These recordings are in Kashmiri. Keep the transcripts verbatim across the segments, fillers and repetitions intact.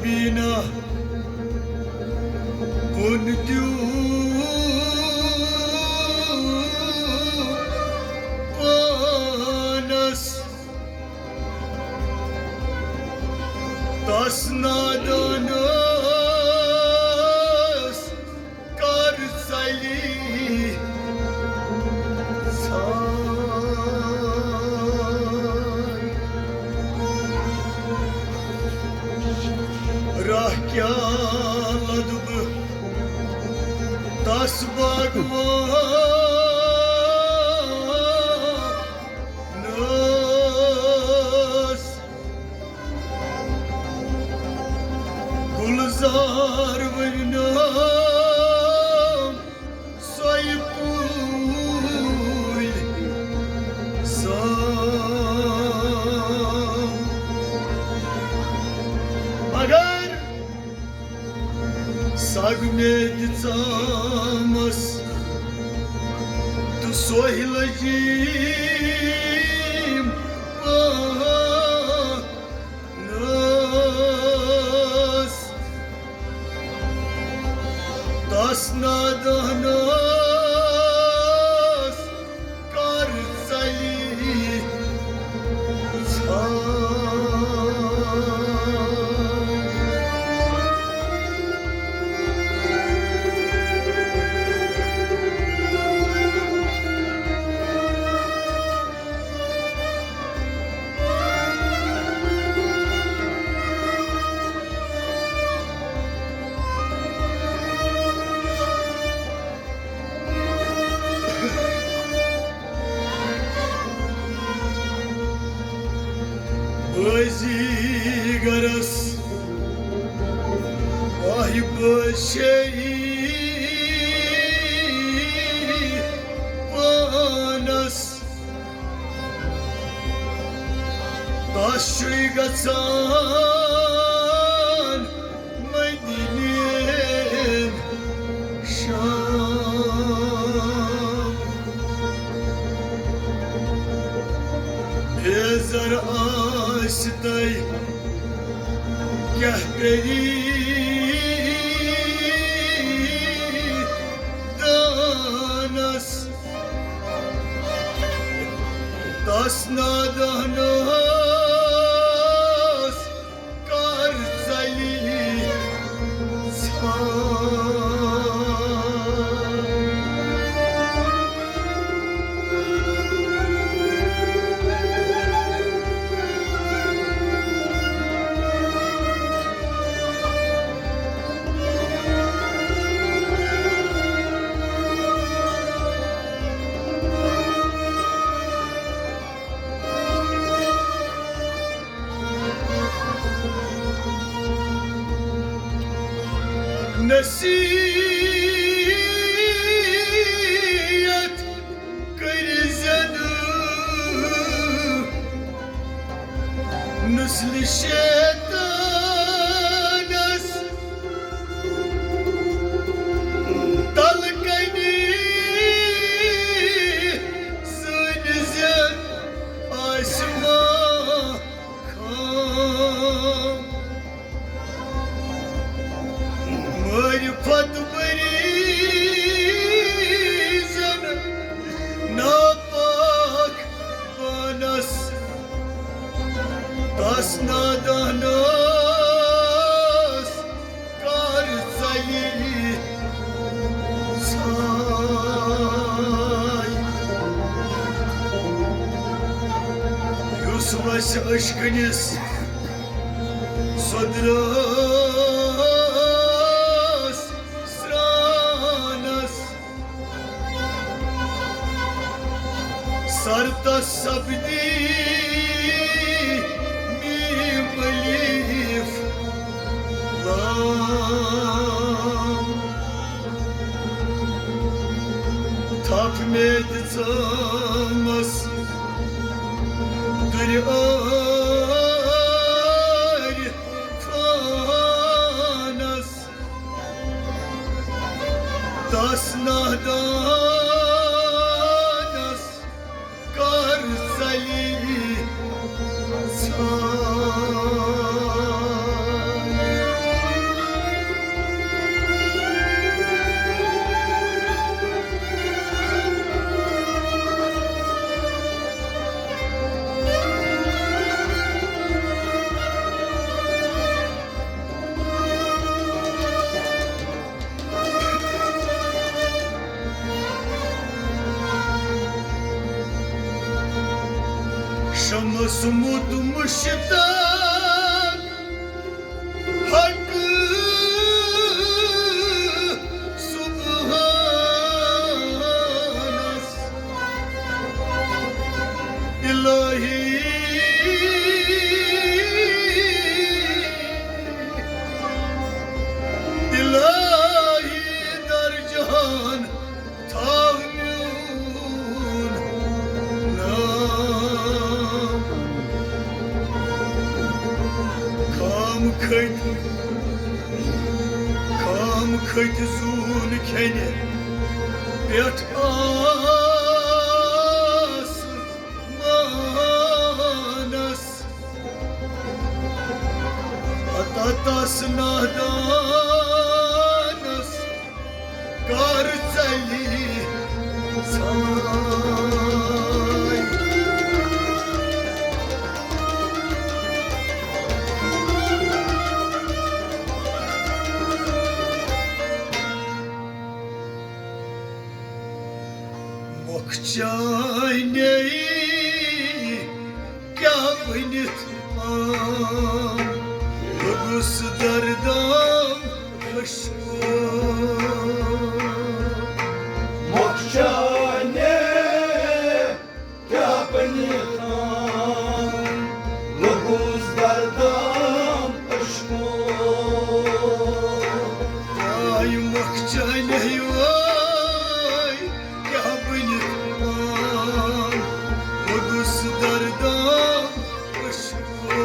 نہ کُن دیُو پانس، تس نادانس کر ژلی ژھاے۔ راہ کیٛاہ لدٕ بہٕ تس باغوانس؟ گُلزار ؤنۍ نام سۄے پوٗلۍ سام۔ مگر سگ مےٚ دِژامس تہٕ سۄے لٔجِم پانس۔ تس نادانس کر ژلی ژھاے۔ بٲزی گرس واہہِ بٲزۍ شیری پانس۔ تس چھُے گژھان مدینہٕ شام۔ بیزر آسہِ تۄہہِ کیٛاہ کٔری دانس۔ تس نادانس کر ژلی ژھاے۔ نصیحت کٔرۍ زٮ۪نہٕ نسلہِ شیطانس۔ تلہٕ کنہِ سٲنۍ زٮ۪ن آسہِ ما خام۔ معرفت مریضن ناپاک پانس، تس نادانس کر ژلی ژھاے۔ یُس وسہِ اشکنِس سۄ درٛاس سرٛانس، سر تس سپدی میم ملیف لام۔ تھپھ مےٚ دِژامس دُرِ عارفانس، تس نادانس کر ژلی ژھاے۔ سمُت مشتاق حق سبحانس، الہی، الہی در جہان تھاو میون ناو۔ خام کھٔتۍ، خام کھٔتۍ زوٗن کھٮ۪نہِ پٮ۪ٹھ آسمانس۔ عطا تس نادانس کر ژَلہِ ژھاے۔ مۄکھ چانے کیٛاہ بٔنِتھ آم، لوٚگُس دردام اشکو۔ مۄکھ چانے کیٛاہ بٔنِتھ آم، لوٚگُس دردام اشکو۔ آے مۄکھ چانے وٲے، کیٛاہ بٔنِتھ آم، لوٚگُس دردام اشکو۔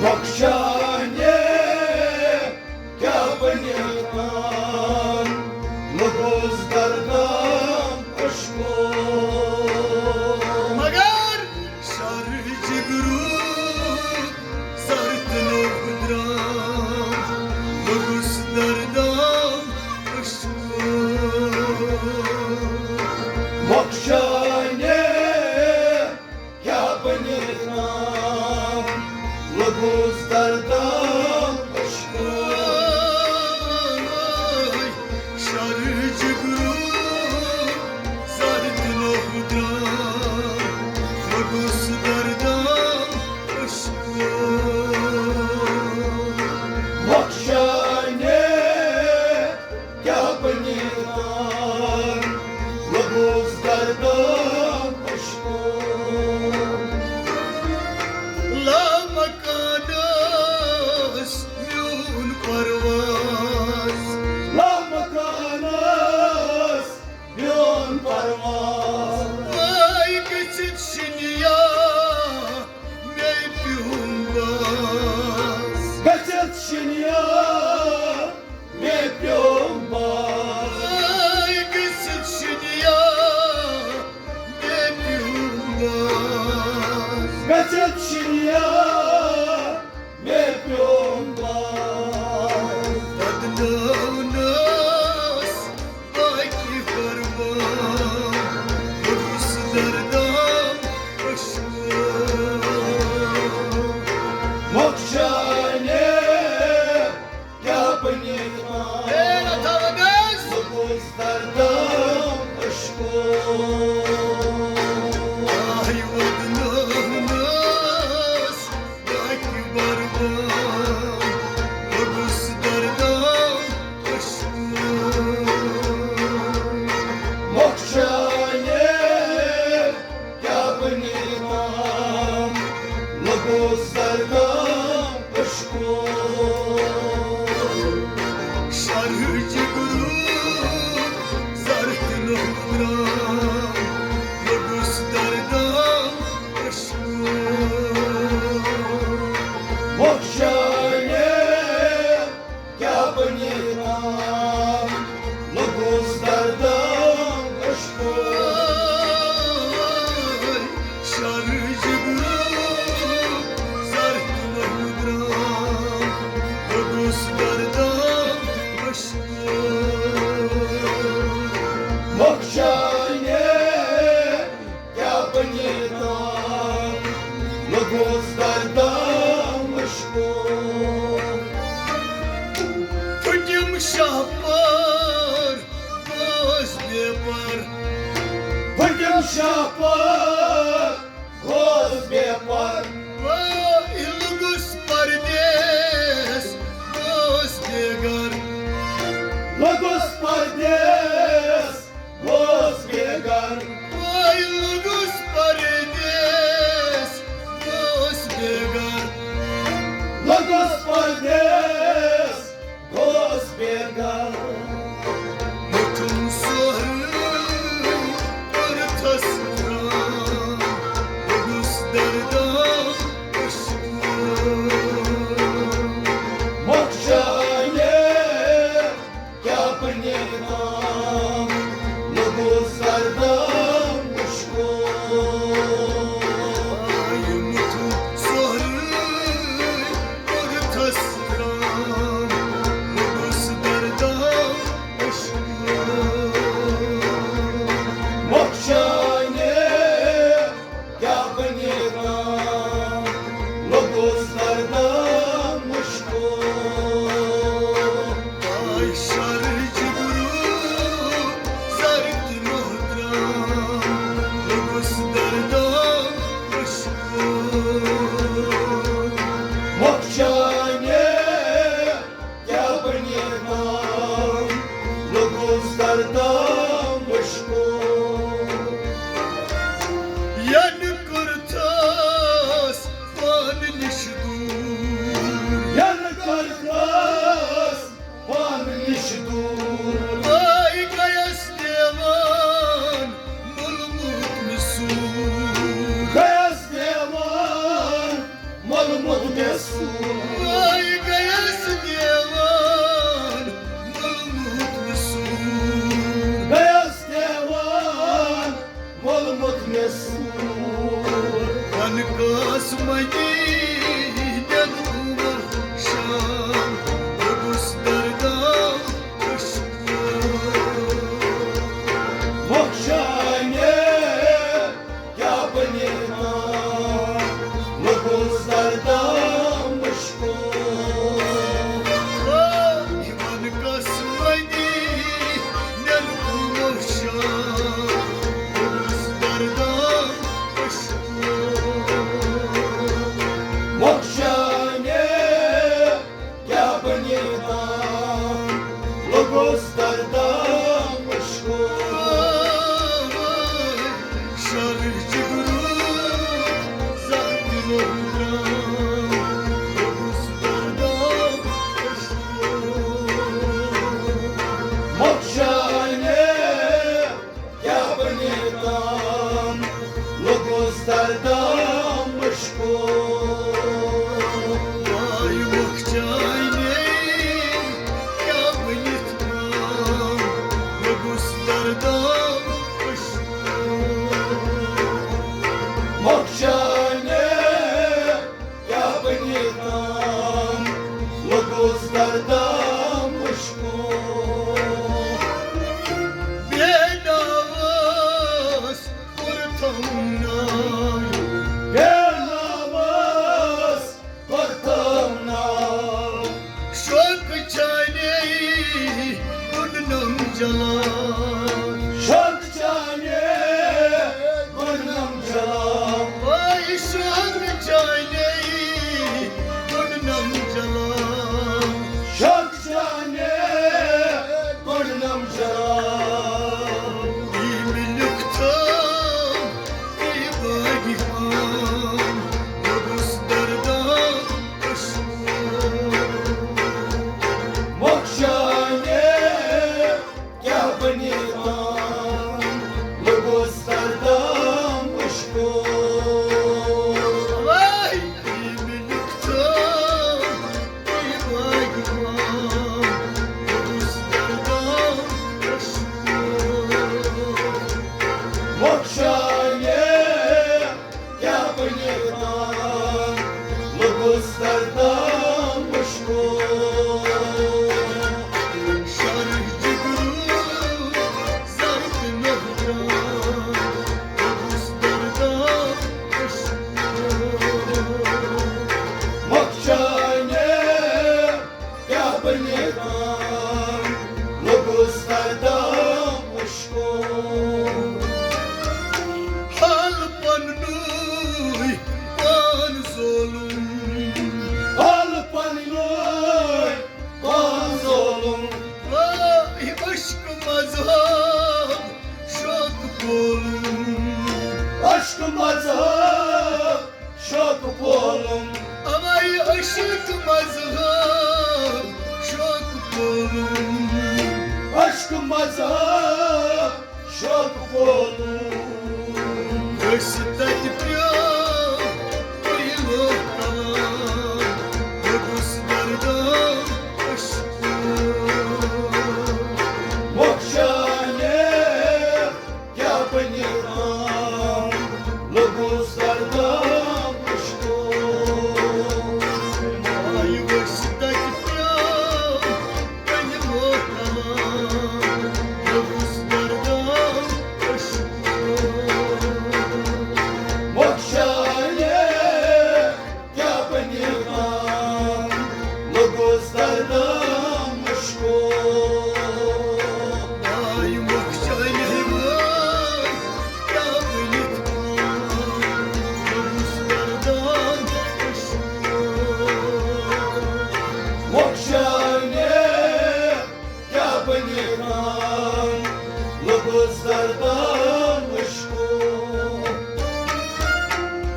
مۄکھ چانے کیٛاہ بٔنِتھ آم، لوٚگُس دردام اشکو۔ مگر شرٕ جگرُک زر تہٕ نوٚو درام، لوٚگُس دردام اشکو۔ مۄکھ چانے کیٛاہ بٔنِتھ آم، لوٚگُس دردام اشکو۔ شرٕ جگرُک زر تہٕ نوٚو درام، لوٚگُس دردام اشکو۔ مۄکھ چانے کیٛاہ بٔنِتھ آم، لوٚگُس دردام اشکو۔ لامکان ٲس میون پرواز، لامکان ٲس میون پرواز۔ وٲے گٔژھِتھ شِنیا مےٚ پیوم باز۔ گٔژھِتھ شِنیا مےٚ پیوم باز۔ وٲے گٔژھِتھ شِنیا مےٚ پیوم باز۔ گٔژھِتھ شِنیا مےٚ پیوم باز۔ بدناونس باقی قربان، بہٕ گوٚژھ دردام اشکو۔ مۄکھ چانے کیٛاہ بٔنِتھ آم، ہے، نہ تھاو گژھ۔ بہٕ گوٚژھ دردام اشکو۔ آے ودناونس باقی قربان، بہٕ گوٚژھ دردام اشکو۔ مۄکھ چانے کیٛاہ بٔنِتھ آم، لوٚگُس دردام اشکو۔ شرٕ جگرُک زر تہٕ نوٚو درام، لوٚگُس دردام اشکو۔ مۄکھ چانے کیٛاہ بٔنِتھ آم، لوٚگُس دردام اشکو۔ شرٕ جگرُک زر تہٕ نوٚو درام، لوٚگُس دردام اشکو۔ مۄکھ چانے کیٛاہ بٔنِتھ آم، لوٚگُس دردام اشکو۔ پھٕٹِم شاہ پار، بوز بے پار۔ پھٕٹِم شاہ پار، پردیس گوس بیگا۔ مُتُم سورُے أرتھس ترام، بہٕ گوٚژھ دردام عشقو۔ مۄکھشانے کیٛاہ بہٕ نیرٕ تام، لوٚگُس دردام عشقو۔ آیہِ مُتُم سورُے أرتھس ترام، بہٕ گوٚژھ دردام عشقو۔ مۄکھشانے کیٛاہ بہٕ نیرٕ تام، لوٚگُس دردام عشقو۔ آے شرٕچ برٛونٛہہ زرد محترام، لوٚگُس دردام عشقو۔ مۄکھشانے کیٛاہ بہٕ نیرٕ تام، لوٚگُس دردام عشقو۔ ینہٕ کوٚرتھس پانہٕ نِش دوٗر۔ ینہٕ کوٚرتھس پانہٕ نِش دوٗر۔ آے گٔیَس دیوان، مُلمُت مےٚ سوٗر۔ گٔیَس دیوان، مُلمُت مےٚ سوٗر۔ آے گٔیَس دیوان، مُلمُت مےٚ سوٗر۔ گٔیَس دیوان، مُلمُت مےٚ سوٗر۔ وَنہٕ کٲنٛسہِ مٔنٛگی دِل عمر شام، بہٕ گوٚژھ دردام عشقو۔ مۄکھشانے کیٛاہ بہٕ نیرٕ تام، لوٚگُس دردام عشقو۔ یِمن قٕسمتی نٮ۪نٛدٕ مۄہشام، لوٚگُس دردام عشقو۔ مۄہشانے کیٛاہ بہٕ نیرٕ تام، لوٚگُس دردام عشقو۔ شرٕچ برٛونٛہہ زانٛہہ تہِ لوٚگ نہٕ، لوٚگُس دردام عشقو۔ مۄہشانے کیٛاہ بہٕ نیرٕ تام، لوٚگُس دردام عشقو۔ آے مۄہشانے کیٛاہ بہٕ نیرٕ تام، لوٚگُس دردام عشقو۔ مۄہشانے کیٛاہ بہٕ نیرٕ تام، لوٚگُس دردام عشقو۔ بے ناوس کوٚرتھم ناو۔ بے ناوس کوٚرتھم ناو۔ شوقہٕ چانے کوٚڑنم جلال۔ شوقہٕ چانے کوٚڑنم جلال۔ آے شوقہٕ چانے کوٚڑنم جلال۔ شوقہٕ چانے کوٚڑنم جلال۔ یہِ مےٚ لیوٗکھتھم، یہِ باغِ پان، لوٚگُس دردام عشقو۔ مۄہشانے کیٛاہ بہٕ نیرٕ مذہب شوق پولُم۔ عشق مذہب شوق پولُم۔ أسۍ تَتہِ پیوٚو پُیہِ لوٚہ تَلان، لوٚگُس دردان عشقُک۔ مۄکھشانے کیٛاہ بنہِ کام، لوٚگُس دردان عشقُک۔ آے ؤسۍ تَتہِ پیوٚو پُیہِ لوٚہ تَلان، لوٚگُس دردان عشقُک۔ مۄکھشانے کیٛاہ بنہِ کام، لوٚگُس دردان عشقُک۔ آے مۄکھشانے وٲے کیٛاہ بنہِ کام، لوٚگُس دردان عشقُک۔ مۄکھشانے کیٛاہ بنہِ کام، لوٚگُس دردان عشقُک۔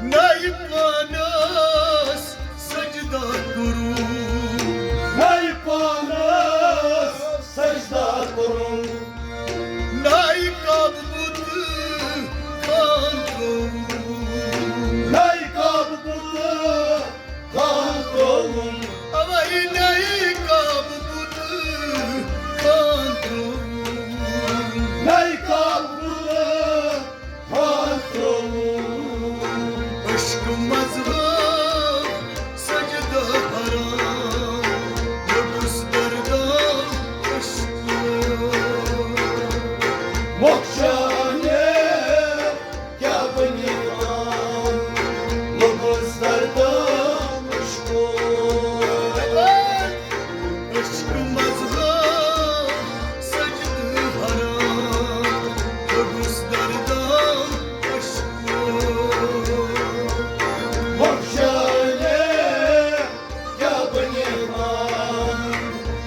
نَیہِ پانَس سجدہ کوٚرُم۔ نَیہِ پانَس سجدہ کوٚرُم۔ نَیہِ کعبہٕ بُتہٕ خان ترٛووُم۔ نَیہِ کعبہٕ بُتہٕ خان ترٛووُم۔ اَوَے نَیہِ کعبہٕ بُتہٕ خان ترٛووُم۔ نَیہِ کعبہٕ بُتہٕ خان ترٛووُم۔ عشق مذہب سجدہ حرام، لوٚگُس دردان عشقُک۔ مۄکھشانے کیٛاہ بنہِ کام، لوٚگُس دردان عشقُک۔ عشق مذہب سجدٕ حرام، لوٚگُس دردان عشقُک۔ مۄکھشانے کیٛاہ بنہِ کام،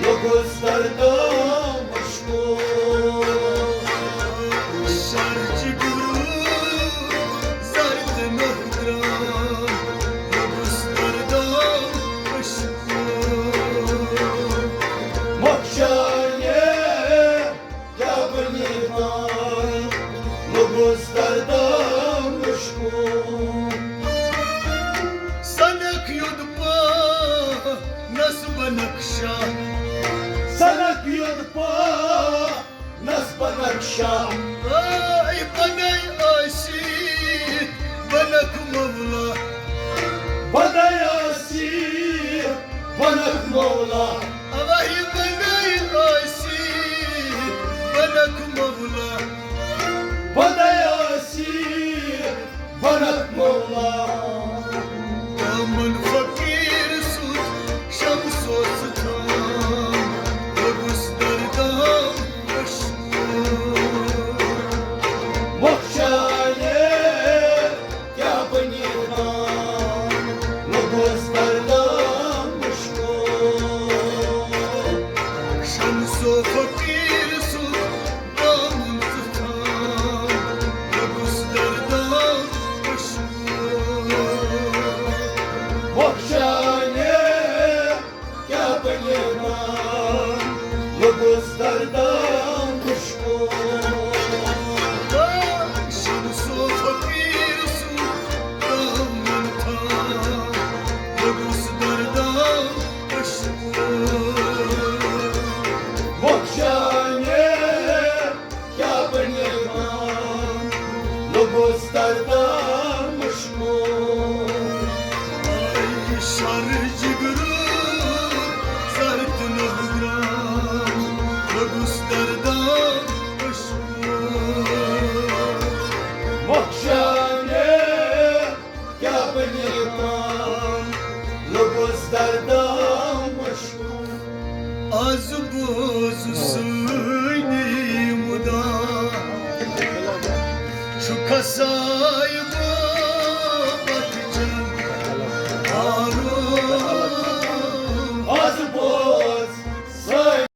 لوٚگُس دردان عشقُک۔ شرچہِ گُروٗ زرد نوٚو درٛام، لوٚگُس دردان عشقُک۔ مۄکھشانے کیٛاہ بنہِ کام، لوٚگُس دردان عشقُک۔ سنکھ یوٚد پانس بنکشا۔ سنکھ یوٚد پانس بنکشا۔ اے بناے آسی بنک مولا۔ بناے آسی بنک مولا۔ اَوَے بناے آسی بنک مولا۔ بناے آسی بنک مولا۔ دامن فقیٖر سُنٛد شمسو ستام، لوٚگُس دردان عشقُک۔ مۄکھشانے کیٛاہ بنہِ کام، لوٚگُس دردان عشقُک۔ شمسو فقیٖر سُنٛد دامن ستام، لوٚگُس دردان عشقُک۔ مۄکھشانے کیٛاہ بنہِ کام، لوٚگُس دردان عشقُک۔ شمسو فقیٖر سُنٛد دامن تھام، لوٚگُس دردان عشقُک۔ مۄکھشانے کیٛاہ بنہِ کام، لوٚگُس دردان عشقُک۔ آے شر جگرو زرد نوٚو درٛام، لوٚگُس دردان عشقُک۔ مۄکھشانے کیٛاہ بنہِ کام، لوٚگُس دردان عشقُک۔ از بوز سٲنی مُدا چھُ کھسان